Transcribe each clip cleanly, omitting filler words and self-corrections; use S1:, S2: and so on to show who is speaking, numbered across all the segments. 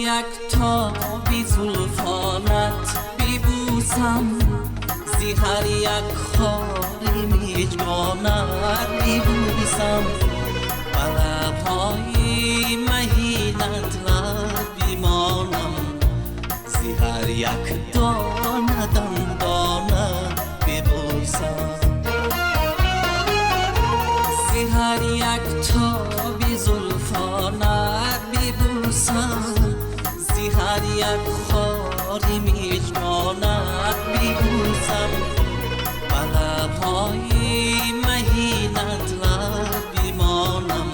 S1: یک تابی زلفانت ببوسم، زی هر یک خاری مژگانت ببوسم، به لبهای مهینت لب بمانم، زی هر یک دانه دندانه ببوسم، زی هر یک تابی زلفانت ببوسم، زی هر یک خاری مژگانت ببوسم، به لبهای مهینت لب بمانم،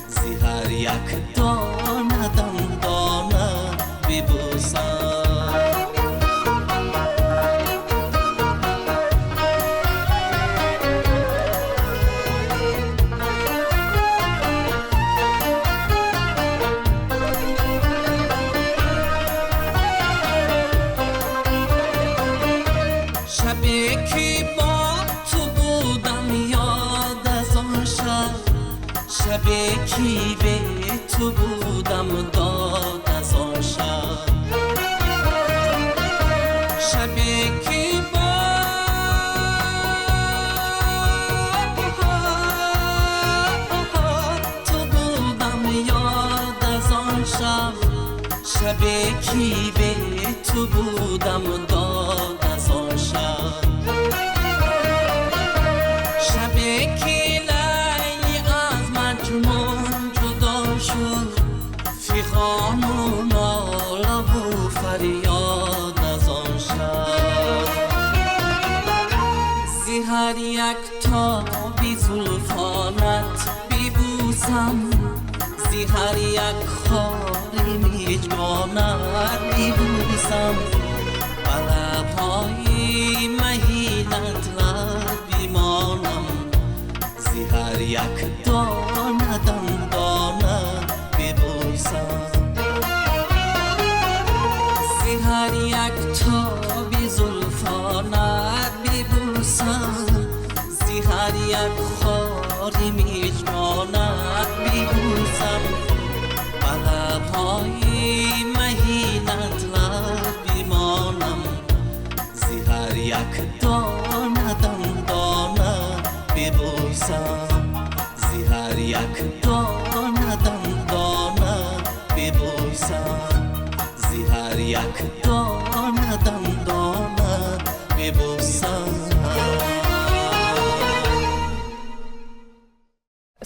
S1: زی هر یک دانه دندانه ببوسم. شبی که با تو بودم یاد از آن شب، شبی که به تو بودم داد از آن شب، شبی که با تو بودم یاد از آن شب، شبی که به تو بودم داد از آن شب، شبی که لیلی از مجنون جدا شد، فیغان و ناله و فریاد از آن شب، زی هر یک تابی زلفانت ببوسم، زی هر یک خاری مژگانت ببوسم، به لبهای مهینت لب بمانم، زی هر یک دانه دندانه ببوسم، زی هر یک تابی زلفانت ببوسم، زی هر یک خاری مژگانت ببوسم، به لبهای مهینت لب بمانم، زی هر یک دانه دندانه ببوسم، زی هر یک دانه دندانه ببوسم، زی هر یک دانه دندانه ببوسم.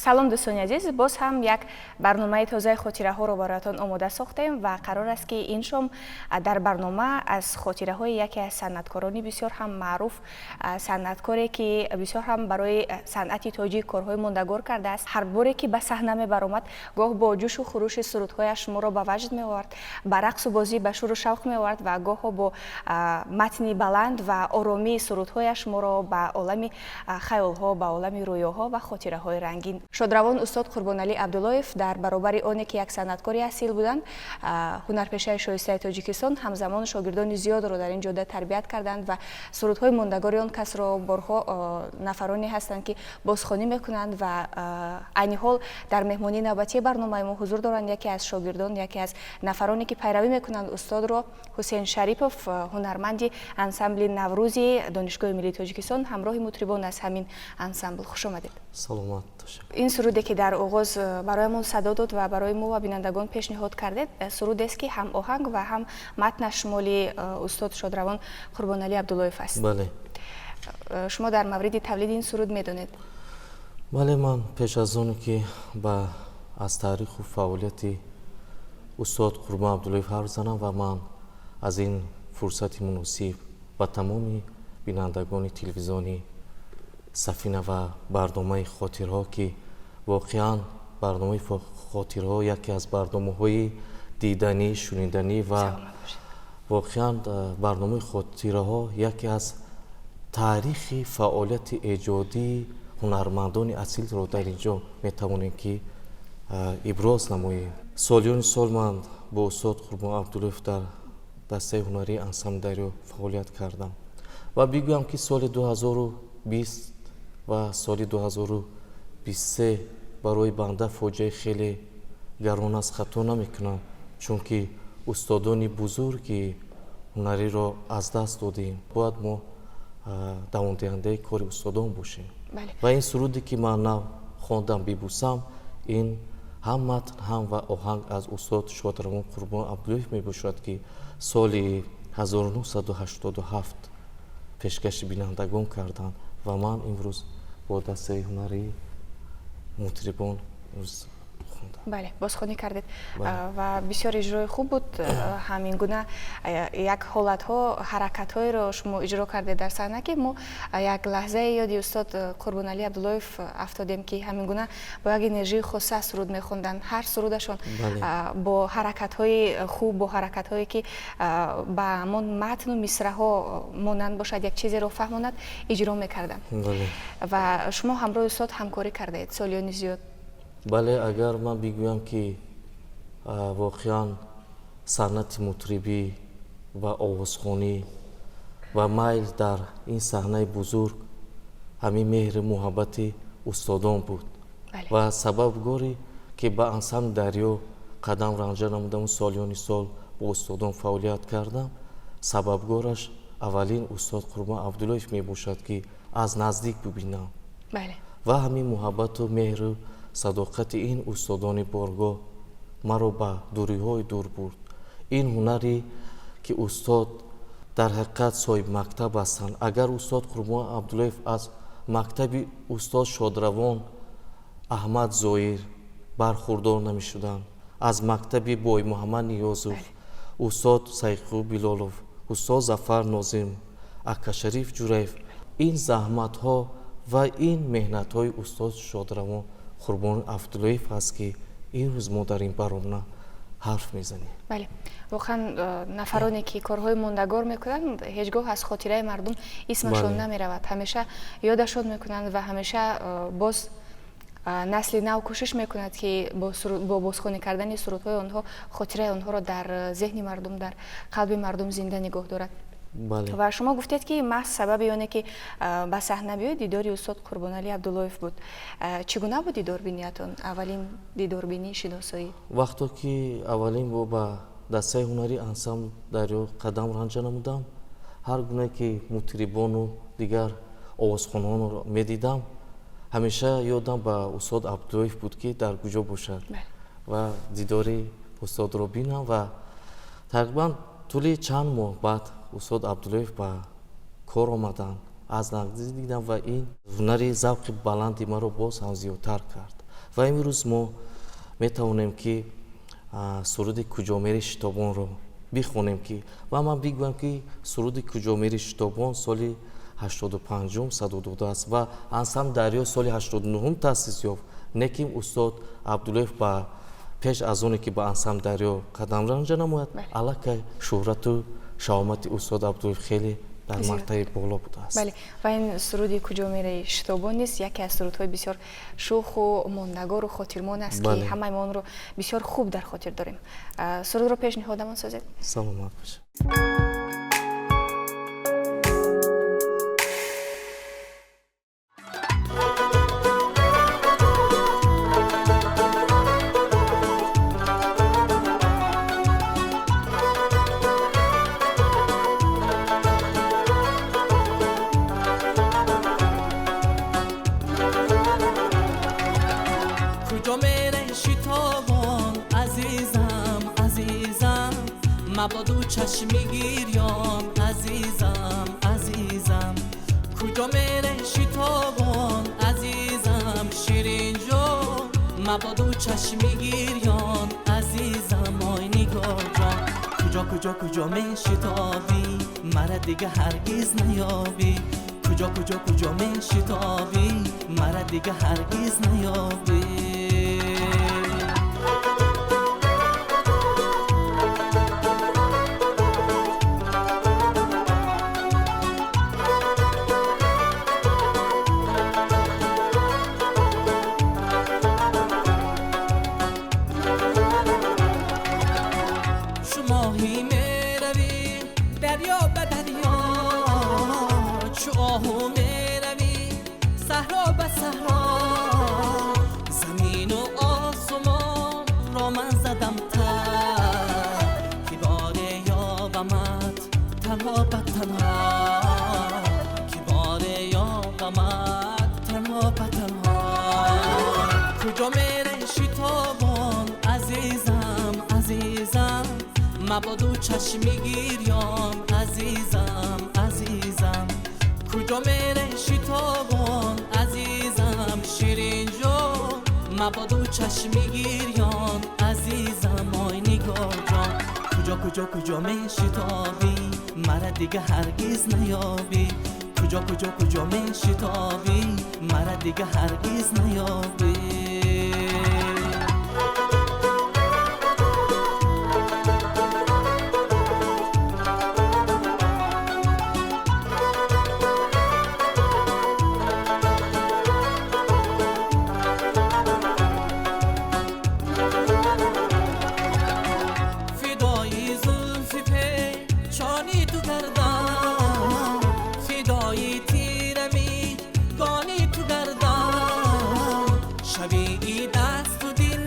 S2: Салом, дӯстони азиз, боз ҳам як барномаи тозаи хотираҳоро бароятон омода сохтем ва қарор аст, ки ин шом дар барнома аз хотираҳои яке аз санъаткорони бисёр ҳам маъруф, санъаткоре ки бисёр ҳам барои санъати тоҷик корҳои мондагор кардааст, ҳар боре ки ба саҳна мебаромад, гоҳ бо ҷӯшу хурӯши сурудҳояш шуморо ба ваҷд меовард, ба рақсу бозӣ, ба шуру шавқ меовард ва гоҳҳо бо матни баланд ва оромии сурудҳояш моро ба олами хаёлҳо, ба олами рӯёҳо ва хотираҳои рангин. Шодравон устод Қурбоналӣ Абдуллоев дар баробари оне ки як санъаткори асил буданд, ҳунарпешаи шоистаи Тоҷикистон, ҳамзамон шогирдони зиёдро дар ин ҷода тарбият карданд ва сурудҳои мондагори он касро борҳо нафароне ҳастанд, ки бозхонӣ мекунанд ва айни ҳол дар меҳмонии навбатии барномаи мо ҳузур доранд яке аз шогирдон, яке аз нафароне ки пайравӣ мекунанд устодро, Ҳусейн Шарипов, ҳунарманди ансамбли Наврӯзи Донишгоҳи миллии Тоҷикистон, ҳамроҳи мутрибон аз ҳамин ансамбл. Хуш омадед.
S3: Саломат бошед.
S2: Ин суруде ки дар оғоз бароямон садо дод ва барои мо ва бинандагон пешниҳод кардед, сурудест, ки ҳам оҳанг ва ҳам матнаш моли устод шодравон Қурбоналӣ Абдуллоев аст.
S3: Бале.
S2: Шумо дар мавриди тавлиди ин суруд медонед?
S3: Бале, ман пеш аз оне ки ба аз таъриху фаъолияти устод Қурбон Абдуллоев ҳарф занам ва ман аз ин фурсати муносиб ба тамоми бинандагони телевизиони Сафина ва барномаи хотирҳо, ки воқеан барномаи хотирҳо яке аз барномаҳои диданӣ, шуниданӣ ва воқеан барномаи хотираҳо яке аз таърихи фаъолияти эҷодии ҳунармандони асилро дар ин ҷо метавонем ки иброз намоем. Солиёни сол ман бо устод Қурбон Абдуллоев дар дастаи ҳунарии ансамбли Дарё фаъолият кардам ва бигӯям, ки соли 2020 ва соли 2023 барои банда фоҷиаи хеле гарон аст, хато намекунам. Чунки устодони бузурги ҳунариро аз даст додем, бояд мо давомдиҳандаи кори устодон бошем. Ва ин суруде ки ман нав хондам, «Бибусам», ин ҳам матн, ҳам ва оҳанг аз устод шодравон Қурбон Абдуллоев мебошад, ки соли 1987 пешкаши бинандагон карданд ва ман имрӯз бо дастаи ҳунарии мутрибон имрӯз хондам.
S2: Бале, бозхонӣ кардед ва бисёр иҷрои хуб буд. Ҳамин гуна як ҳолатҳо, ҳаракатҳоеро шумо иҷро кардед дар саҳна, ки мо як лаҳзае ёди устод Қурбоналӣ Абдуллоев афтодем, ки ҳамин гуна бо як энержии хоса суруд мехонданд. Ҳар сурудашон бо ҳаракатҳои хуб, бо ҳаракатҳое ки ба ҳамон матну мисраҳо монанд бошад, як чизеро фаҳмонад, иҷро мекарданд. Ва шумо ҳамроҳи устод ҳамкорӣ кардаед солиёни зиёд.
S3: Бале, агар ман бигӯям, ки воқеан санъати мутрибӣ ва овозхонӣ ва майл дар ин саҳнаи бузург ҳамин меҳри муҳаббати устодон буд ва сабабгоре ки ба ансамбли «Дарё» қадам ранҷа намудаму солиёни сол бо устодон фаъолият кардам, сабабгораш аввалин устод Қурбон Абдуллоев мебошад, ки аз наздик бибинам. Ва ҳамин муҳаббату меҳру садоқати ин устодони боргоҳ маро ба дуриҳои дур бурд. Ин ҳунаре ки устод дар ҳақиқат соҳибмактаб ҳастанд. Агар устод Қурбон Абдуллоев аз мактаби устод шодравон Аҳмад Зоир бархурдор намешуданд, аз мактаби Боймуҳаммад Ниёзов, устод Сайқу Билолов, устод Зафар Нозим, Акашариф Ҷураев, ин заҳматҳо ва ин меҳнатҳои устод шодравон Қурбон Абдуллоев аст, ки имрӯз мо дар ин барнома ҳарф мезанем.
S2: Бале, воқеан нафароне ки корҳои мондагор мекунанд, ҳеҷ гоҳ аз хотираи мардум исмашон намеравад, ҳамеша ёдашон мекунанд ва ҳамеша боз насли нав кӯшиш мекунад, ки бо бозхонӣ кардани сурудҳои онҳо хотираи онҳоро дар зеҳни мардум, дар қалби мардум зинда нигоҳ дорад. Ва шумо гуфтед, ки маҳз сабаби оне ки ба саҳна биёед, дидори устод Қурбоналӣ Абдуллоев буд. Чӣ гуна буд дидорбиниятон, аввалин дидорбинӣ, шиносоӣ?
S3: Вақто ки аввалин бор ба дастаи ҳунарии ансамбл «Дарё» қадам ранҷа намудам, ҳар гуна ки мутрибону дигар овозхононро медидам, ҳамеша ёдам ба устод Абдуллоев буд, ки дар куҷо бошад ва дидори устодро бинам. Ва тақрибан тӯли чанд моҳ баъд устод Абдуллоев ба кор омаданд, аз наздик дидам ва ин ҳунари завқи баланди маро боз ҳам зиёдтар кард. Ва имрӯз мо метавонем, ки суруди «Куҷо мери шитобонро» бихонем, ки ва ман бигӯям, ки суруди «Куҷо мери шитобон» соли 85-ум садо додааст ва ансамбл «Дарё» соли 89-ум таъсис ёфт. Лекин устод Абдуллоев ба пеш аз оне ки ба ансамбл «Дарё» қадам ранҷа намояд, аллакай шӯҳрату шаҳомати устод Абдуллоев хеле дар мартаи боло будааст.
S2: Бале, ва ин суруди «Куҷо мераи шитобон» низ яке аз сурудҳои бисёр шӯху мондагору хотирмон аст, ки ҳамаи мо онро бисёр хуб дар хотир дорем. Сурудро пешниҳодамон созед.
S3: Саломат бошед.
S1: Куҷо мере шитобон, азизам, азизам, мабоду чашми гирён, азизам, азизам. Куҷо мере шитобон, азизам, ширинҷон, мабоду чашми гирён, азизам, ой нигорҷон. Куҷо, куҷо, куҷо мешитобӣ, мара дига ҳаргиз наёбӣ. Куҷо, куҷо, куҷо мешитобӣ, мара дига ҳаргиз наёбӣ. Моҳӣ меравӣ дарё ба дарё, чу оҳу меравӣ саҳро ба саҳро. Замину осумонро ман задам тар. Куҷо мере шитобон, азизам, азизам, мабоду чашми гирён, азизам, азизам. Куҷо мере шитобон, азизам, ширинҷон, мабоду чашми гирён, азизам, ой нигорҷон. Куҷо, куҷо, куҷо мешитобӣ, мара дига ҳаргиз наёбӣ. Куҷо, куҷо, куҷо мешитобӣ, мара дига ҳаргиз наёбӣ. Фидои зулфи печони ту гардам, фидои тирами гони ту гардам. Шабии дасту дил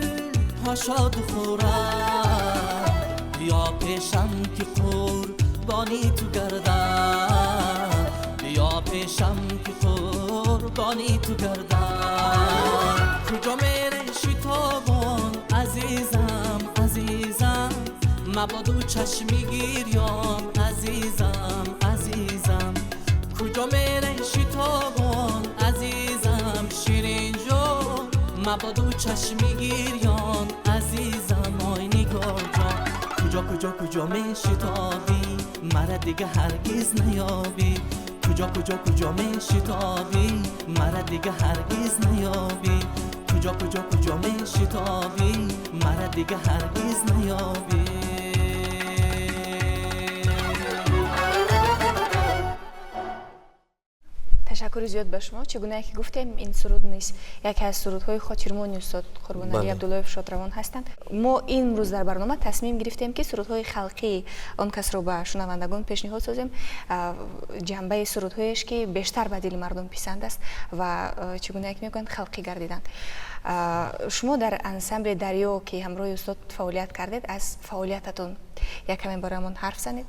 S1: ҳо шоду хӯрам, биё пешам ки қурбони ту гардам, биё пешам ки қурбони ту гардам. Куҷо мере шитобон, азизам, азизам, мабоду чашми гирён, азизам, азизам. Куҷо мере шитобон, азизам, ширинҷон, мабоду чашми гирён, азизам, ой нигорҷон. Куҷо, куҷо, куҷо мешитобӣ, мара дига ҳаргиз наёбӣ. Куҷо, куҷо, куҷо мешитобӣ, мара дига ҳаргиз наёбӣ. Куҷо, куҷо, куҷо мешитобӣ, мара дига ҳаргиз наёбӣ.
S2: Ташаккури зиёд ба шумо. Чӣ гунае ки гуфтем, ин суруд низ яке аз сурудҳои хотирмони устод Қурбоналӣ Абдуллоев шодравон ҳастанд. Мо имрӯз дар барнома тасмим гирифтем, ки сурудҳои халқии он касро ба шунавандагон пешниҳод созем, ҷанбаи сурудҳоеш, ки бештар ба дили мардум писанд аст ва, чӣ гунае ки мегӯянд, халқӣ гардиданд. Шумо дар ансамбли Дарё, ки ҳамроҳи устод фаъолият кардед, аз фаъолиятатон як каме бароямон ҳарф занед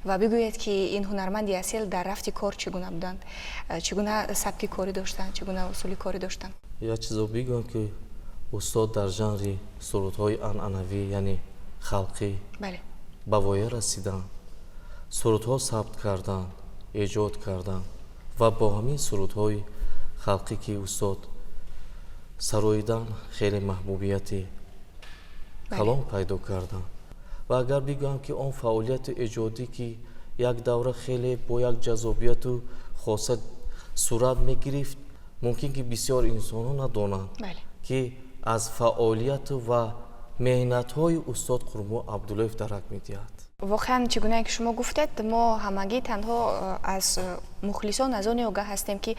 S2: ва бигӯед, ки ин ҳунарманди асил дар рафти кор чӣ гуна буданд, чӣ гуна сабки корӣ доштанд, чӣ гуна усули корӣ доштанд.
S3: Як чизо бигӯям, ки устод дар жанри сурудҳои анъанавӣ, яъне халқӣ, ба воя расиданд, сурудҳо сабт карданд, эҷод карданд ва бо ҳамин сурудҳои халқӣ, ки устод сароидан, хеле маҳбубияти калон пайдо карданд. Ва агар бигӯям, ки он фаъолияти эҷодӣ, ки як давра хеле бо як ҷаззобияту хоса сурат мегирифт, мумкин ки бисёр инсонҳо надонанд, ки аз фаъолияту ва меҳнатҳои устод Қурбон Абдуллоев дарак медиҳад.
S2: Воқеан, чӣ гунае ки шумо гуфтед, мо ҳамагӣ танҳо аз мухлисон аз оне огаҳ ҳастем, ки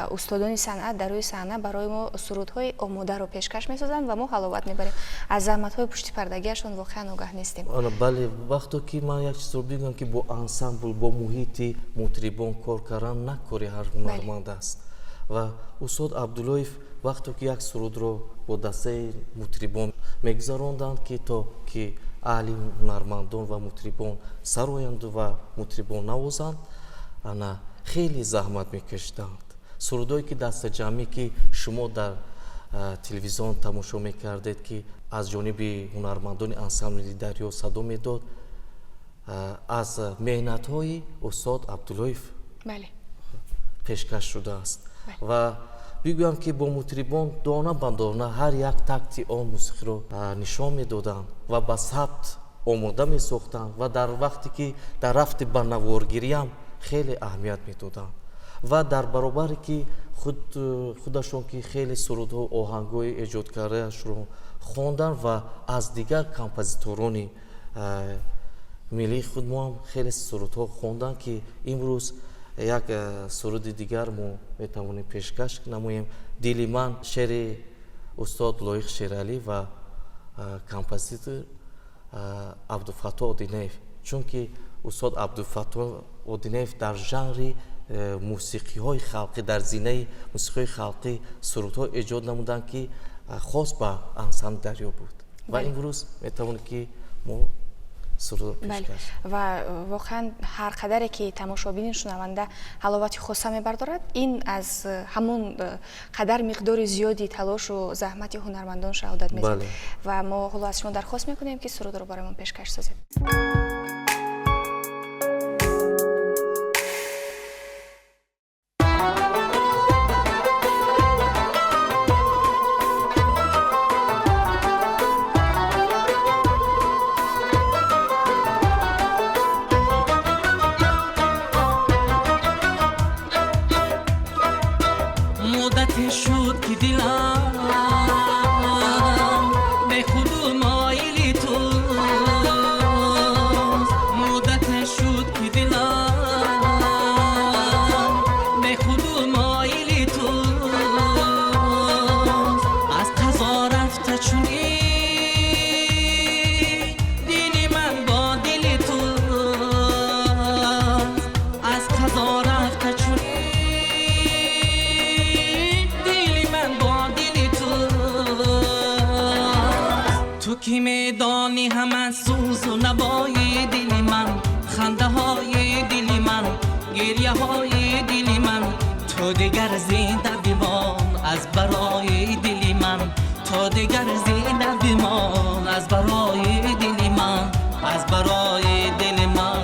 S2: устодони санъат дар рӯи саҳна барои мо сурудҳои омодаро пешкаш месозанд ва мо ҳаловат мебарем. Аз заҳматҳои пуштипардагиашон воқеан огаҳ нестем.
S3: Бале, вақто ки ман як чизро бигӯям, ки бо ансамбл, бо муҳити мутрибон кор кардан на кори ҳар ҳунарманд аст. Ва устод Абдуллоев вақто ки як сурудро бо дастаи мутрибон мегузаронданд, ки то ки аҳли ҳунармандон ва мутрибон сароянду ва мутрибон навозанд, ана хеле заҳмат мекашиданд. Сурудое ки дастаҷамъӣ, ки шумо дар телевизион тамошо мекардед, ки аз ҷониби ҳунармандони ансамбли Дарё садо медод, аз меҳнатҳои устод Абдуллоев пешкаш шудааст. Ва бигӯям, ки бо мутрибон дона ба дона ҳар як такти он мусиқиро нишон медоданд ва ба сабт омода месохтанд ва дар вақте ки дар рафти ба наворгириам хеле аҳамият медоданд. Ва дар баробаре ки худашон ки хеле сурудҳо, оҳангҳои эҷодкардаашро хонданд ва аз дигар композиторони миллии худ мо ҳам хеле сурудҳо хонданд, ки имрӯз як суруди дигар мо метавонем пешкаш намоем. Дили ман, шеъри устод Лоиқ Шералӣ ва композитор Абдуфаттоҳ Одинаев, чунки устод Абдуфаттоҳ Одинаев дар жанри мусиқиҳои халқӣ, дар зинаи мусиқиҳои халқӣ сурудҳо эҷод намуданд, ки хос ба ансамбли Дарё буд. Ва имрӯз метавонем, ки мо Сурудро пешкаш.
S2: Ва воқеан ҳар қадаре ки тамошобини шунаванда ҳаловати хоса мебардорад, ин аз ҳамон қадар миқдори зиёди талошу заҳмати ҳунармандон шаҳодат медиҳад. Ва мо ҳоло аз шумо дархост мекунем, ки сурудро барои пешкаш созед.
S1: Ки медонӣ ҳама сӯзу навои дили ман, хандаҳои дили ман, гиряҳои дили ман, то дигар зинда бимон аз барои дили ман, то дигар зинда бимон аз барои дили ман, аз барои дили ман.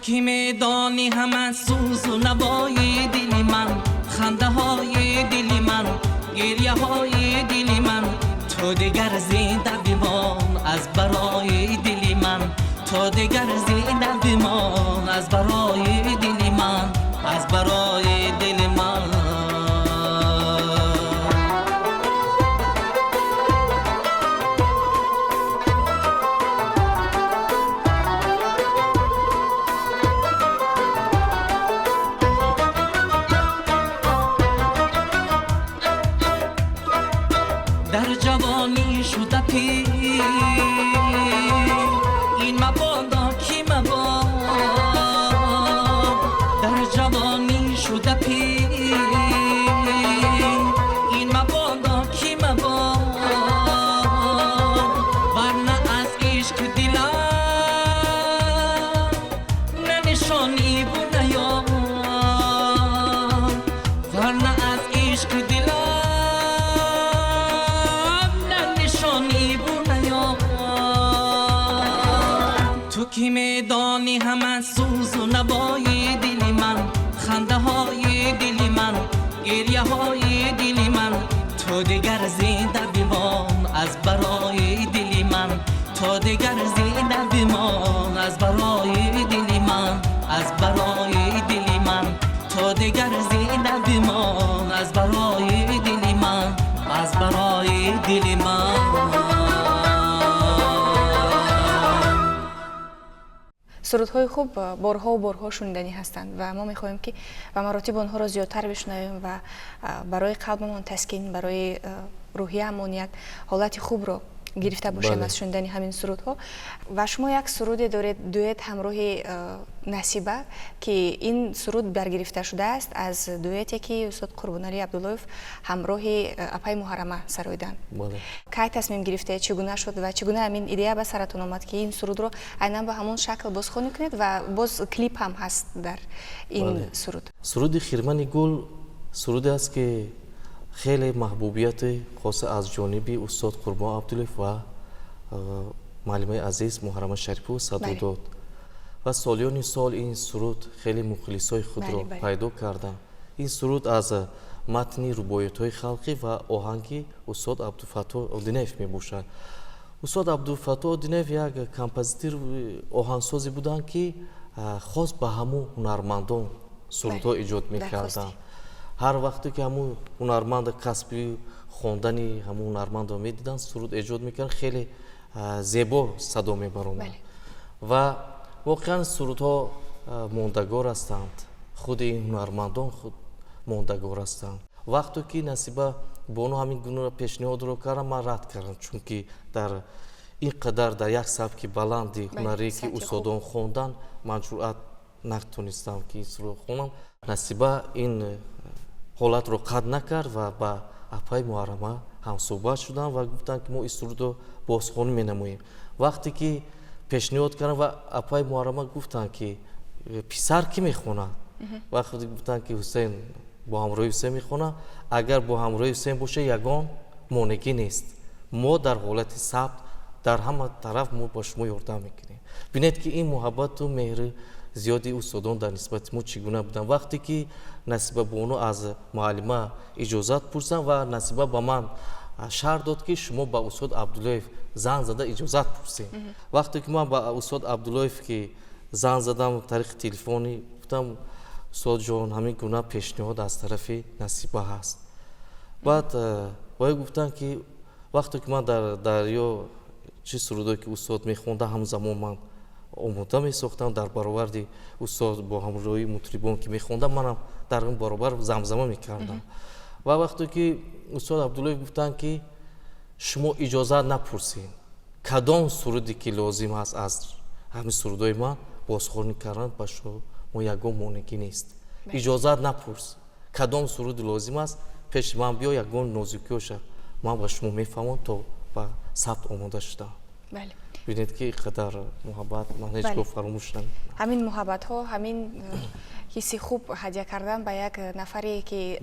S1: Ки медонӣ ҳама сӯзу навои дили ман, хандаҳои дили ман, гиряҳои дили ман, то дигар зинда бимон аз барои дили ман, то дигар зинда бимон аз барои дили ман, аз барои дили ман. Дар ҷавонӣ шуда пир, ин мабодо ки мабод, дар ҷавонӣ шуда пир, ин мабодо ки мабод, варна аз ишқ дилам на нишонӣ бу наёб, варна аз ишқ дилам ки медонӣ ҳама сӯзу навои дили ман, хандаҳои дили ман, гиряҳои дили ман, то дигар зинда бимон аз барои дили ман, то дигар зинда бимон аз барои дили ман, аз барои дили ман, то дигар зинда бимон аз барои дили ман, аз барои дили ман.
S2: Сурудҳои хуб борҳову борҳо шуниданӣ ҳастанд ва мо мехоҳем, ки ба маротиб онҳоро зиёдтар бишунавем ва барои қалбамон таскин, барои рӯҳияамон як ҳолати хубро гирифта бошем аз шунидани ҳамин сурудҳо. Ва шумо як суруде доред, дуэт ҳамроҳи Насиба, ки ин суруд баргирифта шудааст аз дуэте, ки устод Қурбоналӣ Абдуллоев ҳамроҳи апаи Муҳаррама сароиданд. Кай тасмим гирифтед, чӣ гуна шуд ва чӣ гуна ҳамин идея ба саратон омад, ки ин сурудро айнан ба ҳамон шакл бозхонӣ кунед ва боз клип ҳам ҳаст дар ин суруд?
S3: Суруди «Хирмани гул» суруде аст, ки хеле маҳбубияти хоса аз ҷониби устод Қурбон Абдуллоев ва муаллимаи азиз Муҳаррама Шарипова садо дод ва солиёни сол ин суруд хеле мухлисои худро пайдо карданд. Ин суруд аз матни рубоятҳои халқӣ ва оҳанги устод Абдуфаттоҳ Одинаев мебошад. Устод Абдуфаттоҳ Одинаев як композитор, оҳангсозе буданд, ки хос ба ҳамун ҳунармандон сурудҳо эҷод мекарданд. Ҳар вақте ки ҳамун ҳунарманда касби хондани ҳамун ҳунармандро медиданд, суруд эҷод мекарданд, хеле зебо садо мебаромад. Ва воқеан сурудҳо мондагор ҳастанд, худи ин ҳунармандон худ мондагор ҳастанд. Вақте ки Насиба бону ҳамин гуна пешниҳодро кардам, ман рад кардам, чунки дар ин қадар дар як сабки баланди ҳунарие ки устодон хондан, ман ҷуръат натонистам ки ин сурудро хонам. Насиба ин ҳолатро қад накард ва ба апаи Муҳаррама ҳамсӯҳбат шудам ва гуфтанд, ки мо ин сурудро бозхонӣ менамоем. Вақте ки пешниҳод кардам ва апаи Муҳаррама гуфтанд, ки писар кӣ мехонад, вақте гуфтанд, ки Ҳусейн бо ҳамроҳи Ҳусейн мехонад, агар бо ҳамроҳи Ҳусейн боша, ягон монеъгӣ нест, мо дар ҳолати сабт дар ҳама тараф мо ба шумо ёрдам мекунем. Бинед, ки ин муҳаббату меҳри зиёди устодон дар нисбати мо чӣ гуна буданд. Вақте ки Насиба бону аз муаллима иҷозат пурсанд ва Насиба ба ман шарт дод, ки шумо ба устод Абдуллоев занг зада иҷозат пурсем. Вақте ки ман ба устод Абдуллоев ки занг задам тариқи телефонӣ, гуфтам: «Устодҷон, ҳамин гуна пешниҳод аз тарафи Насиба ҳаст». Баъд вай гуфтанд, ки вақте ки ман дар дарё чӣ сурудое ки устод мехонда, ҳамзамон ман омода месохтам, дар бароварди устод бо ҳамроҳии мутрибон ки мехондам, манам дар он баробар замзама мекардам. Ва вақте ки устод Абдуллоев гуфтанд, ки шумо иҷозат напурсед, кадом суруде ки лозим ҳаст аз ҳамин сурудҳои ман бозхонӣ кардан, ба шумо ягон монеъгӣ нест, иҷозат напурс, кадом суруди лозим аст, пеши ман биё, ягон нозукиёша ман ба шумо мефаҳмам, то ба сабт омода шудам. Бинед, ки ин қадар муҳаббат ман ҳеҷ гоҳ фаромӯш намекунам.
S2: Ҳамин муҳаббатҳо, ҳамин ҳисси хуб ҳадя кардан ба як нафаре, ки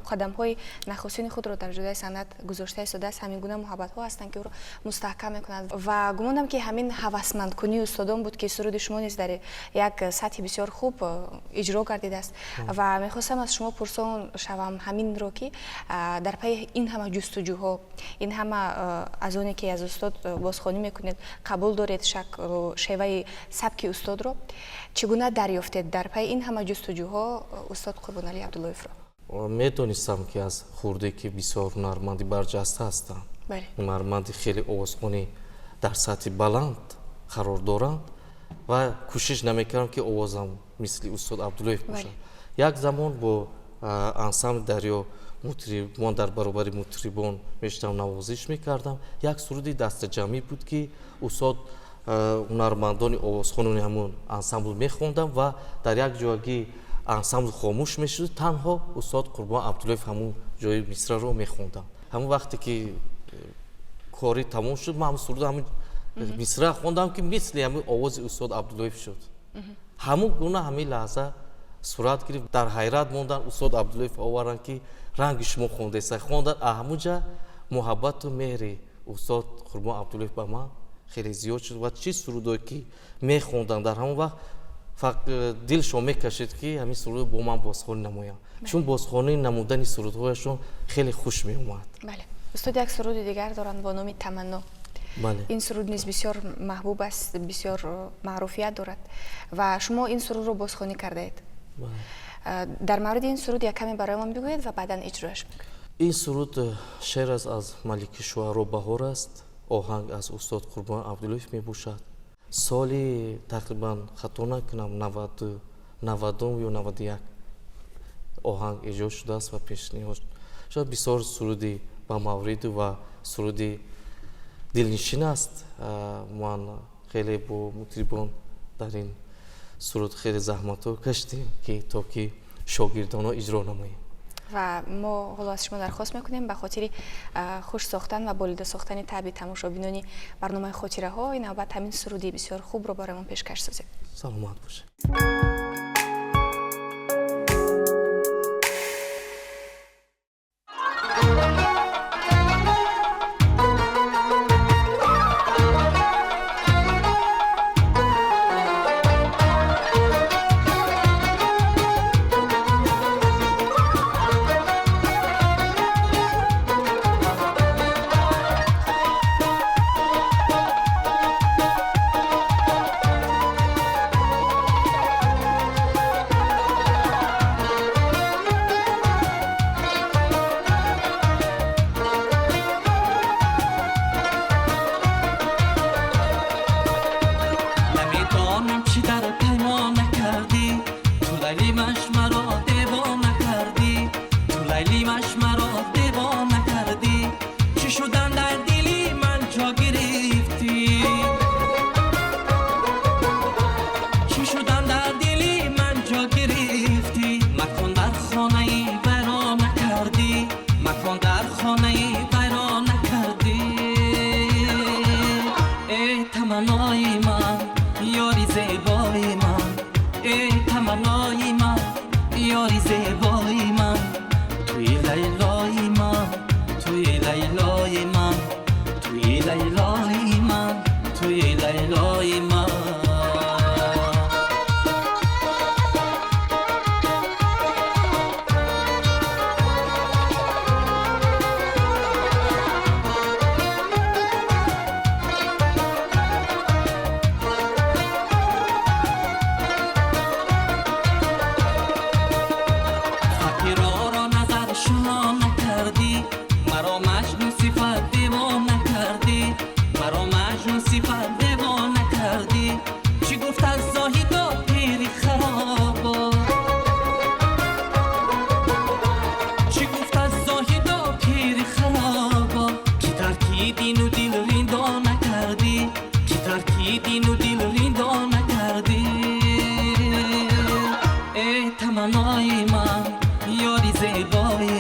S2: қадамҳои нахустини худро дар ҷодаи санъат гузошта истодааст, ҳамин гуна муҳаббатҳо ҳастанд, ки ӯро мустаҳкам мекунанд. Ва гумонам, ки ҳамин ҳавасмандкунии устодон буд, ки суруди шумо низ дар як сатҳи бисёр хуб иҷро гардидааст. Ва мехостам аз шумо пурсон шавам ҳаминро, ки дар пайи ин ҳама ҷустуҷӯҳо, ин ҳама аз оне ки аз устод бозхонӣ мекунед, қабул доред шаклу шеваи сабки устодро, чӣ гуна дарёфтед дар пайи ин ҳама ҷустуҷӯҳо устод Қурбоналӣ Абдуллоевро?
S3: Медонистам, ки аз хурде ки бисёр ҳунарманди барҷаста ҳастанд, ҳунарманди хеле овозхонӣ дар сатҳи баланд қарор доранд ва кӯшиш намекардам, ки овозам мисли устод Абдуллоев бошад. Як замон бо ансамбли Дарё мутрибон дар баробари мутрибон мешудам, навозиш мекардам. Як суруди дастаҷамъӣ буд, ки устод ҳунармандони овозхонони ҳамун ансамбл мехондам ва дар як ҷоягӣ ансамбл хомӯш мешуд, танҳо устод Қурбон Абдуллоев ҳамун ҷои мисраро мехондам. Ҳамун вақте ки корӣ тамом шуд, ман ҳамун суруд, ҳамун мисра хондам, ки мисли ҳамин овози устод Абдуллоев шуд. Ҳамун гуна ҳамин лаҳза сурат гирифт, дар ҳайрат монданд. Устод Абдуллоев оваранд, ки ранги шумо хондаеста хондан. Ҳамунҷа муҳаббату меҳри устод Қурбон Абдуллоев ба ман хеле зиёд шуд ва чӣ сурудое ки мехондам, дар ҳамон вақт дилшон мекашид, ки ҳамин сурудро бо ман бозхонӣ намоям, чун бозхонӣ намудани сурудҳояшон хеле хуш меомад.
S2: Бале, устод як суруди дигар доранд бо номи «Таманно». Ин суруд низ бисёр маҳбуб аст, бисёр маъруфият дорад ва шумо ин сурудро бозхонӣ кардаед. Дар мавриди ин суруд як каме барои мо бигӯед ва баъдан иҷрояш мекунед.
S3: Ин суруд шеър аст аз Малики Шуаро Баҳор аст, оҳанг аз устод Қурбон Абдуллоев мебошад. Соли тақрибан, хато накунам, 90-ум ё 91 оҳанг эҷод шудааст ва пешниҳод шуд. Бисёр суруди ба мавриду ва суруди дилнишин аст. Ман хеле бо мутрибон дар ин суруд хеле заҳматҳо кашидем, ки то ки шогирдонҳо иҷро намоем.
S2: Ва мо ҳоло аз шумо дархост мекунем, ба хотири хуш сохтан ва болида сохтани таъби тамошобинони барномаи «Хотираҳо», ин навбат ҳамин суруди бисёр хубро барои мо пешкаш созед.
S3: Саломат бошед.
S1: зебои ман, эй таманнои ман, ёри зебои ман, туи Лайлои ман, туи Лайлои ман, туи Лайлои ман, туи Лайлои ман. Таманнои ман, ёри зебои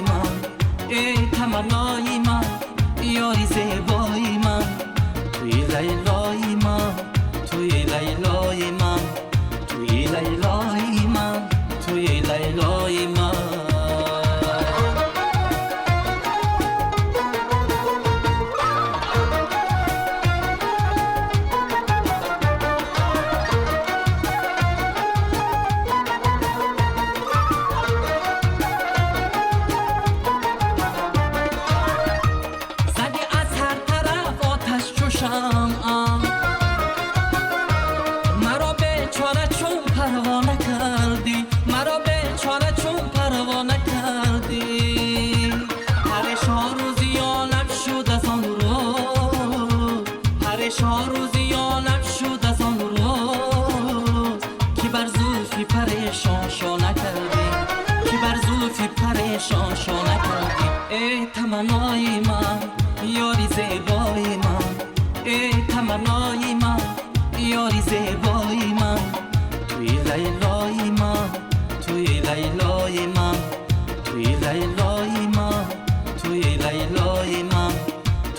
S1: ман, эй таманнои ман, ёри зебои ман, туи Лайлои ман, туи Лайлои ман, туи Лайлои ман, туи Лайлои ман,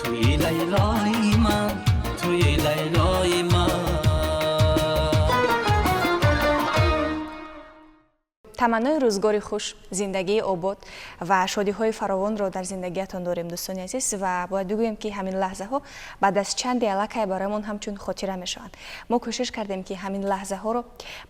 S1: туи Лайлои ман, туи Лайлои ман.
S2: Таманнои рӯзгори хуш, зиндагии обод ва шодиҳои фаровонро дар зиндагиятон дорем, дӯстони азиз, ва бояд бигӯем, ки ҳамин лаҳзаҳо баъд аз чанде аллакай бароямон ҳамчун хотира мешаванд. Мо кӯшиш кардем, ки ҳамин лаҳзаҳоро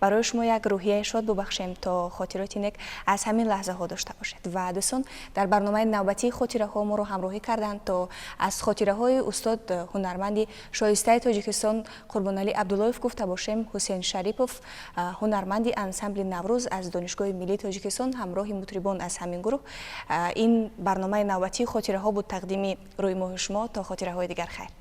S2: барои шумо як рӯҳияи шод бубахшем, то хотироти нек аз ҳамин лаҳзаҳо дошта бошед. Ва дӯстон дар барномаи навбатии хотираҳо моро ҳамроҳӣ карданд, то аз хотираҳои устод ҳунарманди шоистаи Тоҷикистон Қурбоналӣ Абдуллоев гуфта бошем. Ҳусейн Шарипов, ҳунарманди ансамбли Наврӯз аз Донишгоҳи миллии Тоҷикистон, ҳамроҳи мутрибон аз ҳамин гурӯҳ. Ин барномаи навбатии хотираҳо буд, тақдими рӯймоҳи шумо. То хотираҳои дигар, хайр.